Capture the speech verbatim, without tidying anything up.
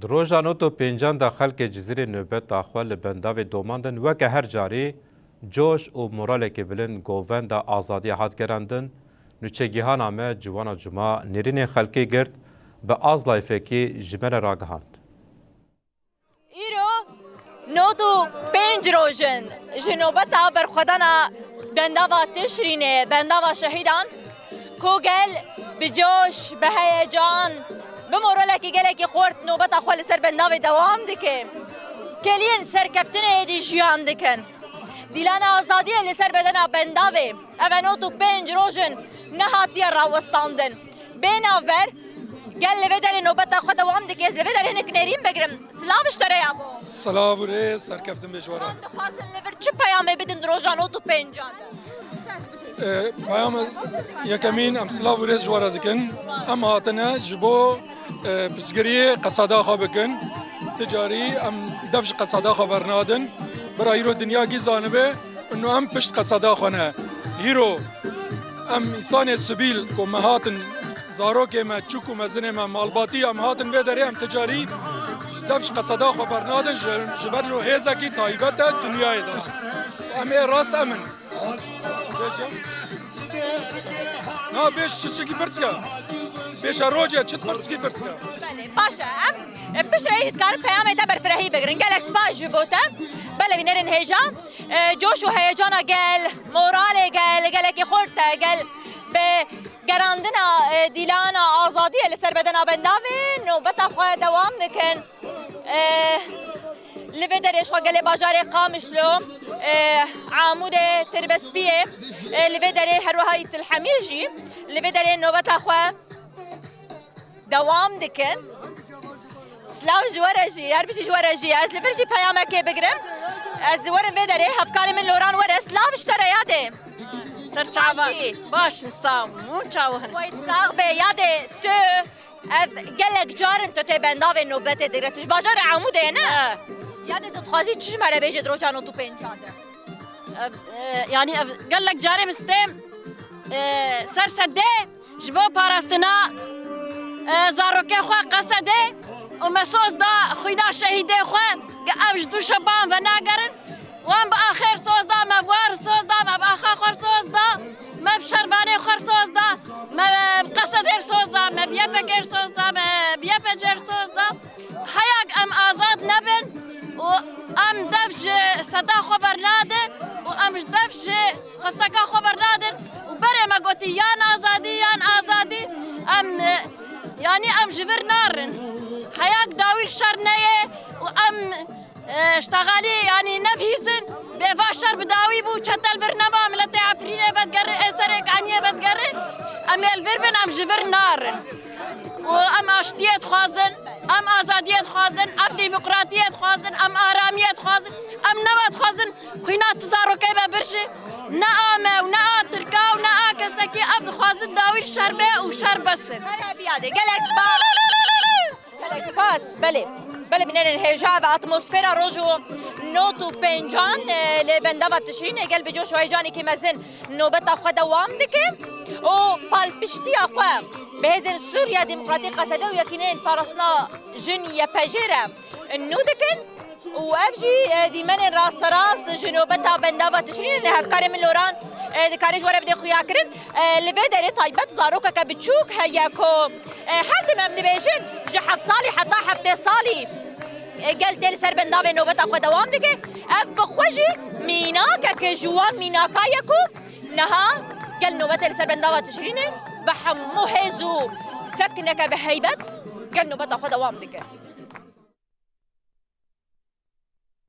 Di roja nod û pêncan de xelkê Cizîrê nobeta xwe li bendavê domandin, weke her carî coş û moralekî bilind govenda azadiyê hat gerandin. Nûçegihana me Ciwana Cuma nêrînên xelkê girt, bi azlayfekî ji me re ragihand. Îro nod û pênc roj in ji nobeta berxwedana bendava Tişrînê, bendava şehîdan, ku gel bi coş, bi heyecan, bi moralekî gelekî xurt nobeta xwe li ser bendavê dewam dike. Kêliyên serkeftinê êdî jiyan dikin. Dîlana azadiyê li ser bedena bendavê, ev e nod û pênc roj in nehatiye rawestandin. Bê navber, gel li vê derê nobeta xwe dewam dike, ez li vê derê hinek nêrîn bigirim. Silav ji te re yabo. Silav û rêz, serkeftin bê ji we re. Em dixwazin li vir çi peyamê bidin di roja nod û pêncan de? E, peyama yekemîn, em silav û rêz ji we re dikin. Em hatine ji bo, e, pirsgiriyê qeseda xwe bikin. Ti carî em dev ji qeseda xwe bernadin. Bira îro dinya gî zanibe, ino em pişt qeseda xwe ne. Îro em însanê sivîl ku me hatin, zarokê me, çûk û mezinê me, malbatî em hatin vê derê, em ti carî ji dev ji qeseda xwe bernadin, ji, ji ber lo hêzekî taybet e dinyayê de. Em ê rast em in. Bêje. Na bêj çi çikî pirs ke. Bêje rojê çi pirskî pirs ke. Belê, baş e. Em, e, piştre ê dikarin peyamê te berfirehî bigirin. Gelek spas ji bo te. Belê bînerên hêja. E, coş û heyecana gel, moralê gel, gelekî xurt e, gel bi gerandina, e, dîlana azadiyê li ser bedena bendavê nobeta xwe dewam dikin. E, li vê derê ji xwe gelê bajarê Qamişlo, e, Amûdê, Tirbespiyê, e, li vê derê her wiha Îtilhemiyê jî li vê derê nobeta xwe dewam dikin. Silav ji we re jî, her bijî ji we re jî. Ez li vir jî peyamekê bigirim. Ez werim vê derê, hevkarê min Loran were. Silav ji te re yadê. Ser çava. Baş in, sağ olun. Çawa hin? Wayt sax be, yadê tu. Ev gelek car in tu tê bendavê nobetê digre. Tu ji bajarê Amûdê ye, ne? He. Yadê tu dixwazî çi ji me re bêjî di roja nod û pêncan de? Ev, e, yanî ev gelek carê min stêm, e, ser sedê ji bo parastina, e, zarokê xwe qesedê û me soz da xwîna şehîdê xwe, ge ev ji dû şeban venagerin. Wan bi axê soz da, me bi wan soz da, me bi axa xwe soz da, me bi şervanê xwe soz da, me bi Qesedê soz da, me bi Y P G soz da, me bi Y P G soz da. Heya em azad nebin û em dev ji seda xwe bernadin û em ji dev ji xwesteka xwe bernadin û berê me gotî yan azadî, yan azadî, em, e, yanî em ji vir narin. Heya dawî şer neyê û em E, ştaxalî, yanî nebihîzin, bê va şer bi dawî bû, çetel vir nema, miletê Efrînê vedigerin, ê serê Kaniyê vedigerin, em ê li vir bin, em ji vir narin. Û em aştiyê dixwazin, em azadiyê dixwazin, em demokratiyê dixwazin, em aramiyê dixwazin, em newe dixwazin, xwîna ti zarokê me birji, ne a me û ne a Tirka û ne a kesekî, ev dixwazin dawî şer be û şer besin. Her hebiyadê, gelek spas. Gelek spas. Belê. Belê, bînerên hêja ve atmosfera roj û nod û pêncan, e, li bendava Tişrînê gel bi coş û heyecanekî mezin nobeta xwe dewam dike û palpiştiya xwe bi hêzên Sûriya Demokratîk Qesede û Yekîneyên Parastina Jin Y P G re nû dikin. Û ev jî, e, dîmenên rasterast ji nobeta bendava Tişrînê ne. Hevkarê min Loran, e, dikare ji we re bide xuyakirin. E, li vê derê taybet zarokeke biçûk heye ku, e, her tim em dibêjin ji heft salî heta heftê salî, e, gel tê li ser bendavê nobeta xwe dewam dike. Ev bi xwe jî mînakeke ji wan mînaka ye ku niha gel nobetê li ser bendava Tişrînê bi hemû hêz û sekneke bi heybet gel nobeta xwe dewam dike.